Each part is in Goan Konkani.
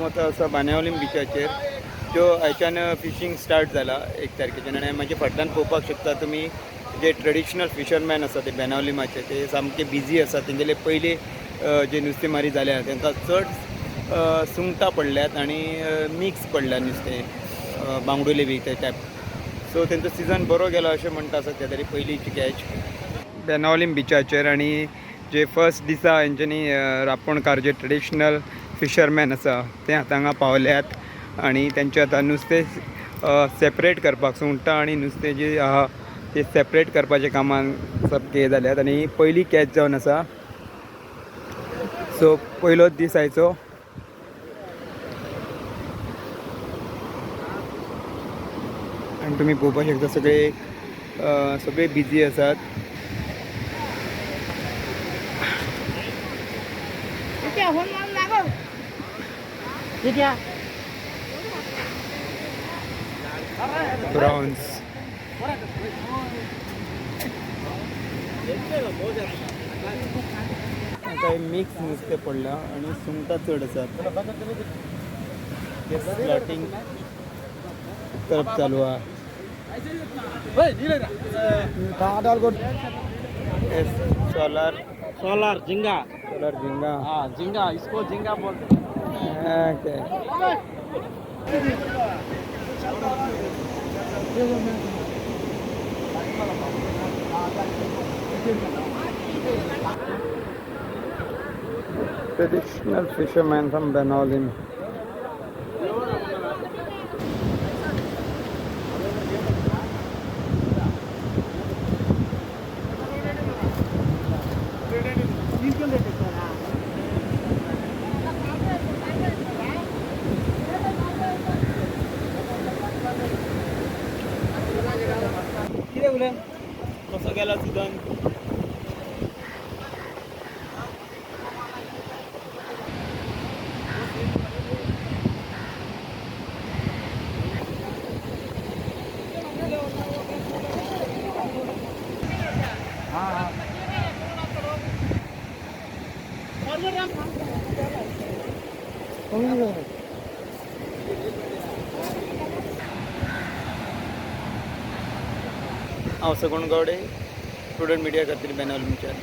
आतां आसा बाणावलीम बिचाचेर, जो हाच्यान फिशींग स्टार्ट जाला 1 तारखेच्यान. आनी म्हाजे फाटल्यान पळोवपाक शकता तुमी, जे ट्रेडिशनल फिशरमॅन आसा ते बेनावलीमाचे, ते सामके बिजी आसा. तेंगेले पयली जे नुस्तेमारी जाल्या, तांकां चड सुंगटां पडल्यात आनी मिक्स पडल्या नुस्तें, बांगडुले बी ते टायप. सो तेंचो सिजन बरो गेलो अशें म्हणटा सद्या तरी, पयलींची कॅच बेनावलीम बिचाचेर. आनी जे फर्स्ट दिसा हेंच्यांनी रांपोणकार, जे ट्रेडिशनल फिशरमॅन आसा, ते आतां हांगा पावल्यात आनी तेंचे आतां नुस्तें सेपरेट करपाक, सुंगटां आनी नुस्तें जी आहा ते सेपरेट करपाचें कामान सामकें जाल्यात. आनी पयली कॅच जावन आसा. सो पयलोच दीस आयचो आनी तुमी पळोवपाक शकता, सगळे सगळे बिजी आसात. क्या फोन मारून लागो? ये क्या? प्रॉन्स. आता मिक्स नुस्तें पडलां आनी सुंगटां चड आसात. ते स्लॉटिंग करप चालू आहा. सोलार. सोलर झिंगा. सोलार झिंगा. हाँ, झिंगा, इसको झिंगा बोलते हैं. Okay. Traditional fisherman from Benaulim. कितें उलय, कसो गेला सिजन? हांव सगुण गावडे, प्रुडंट मिडिया खातीर बेनावलीमच्यान.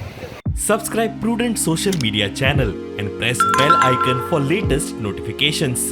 Subscribe Prudent Social Media channel and press bell icon for latest notifications.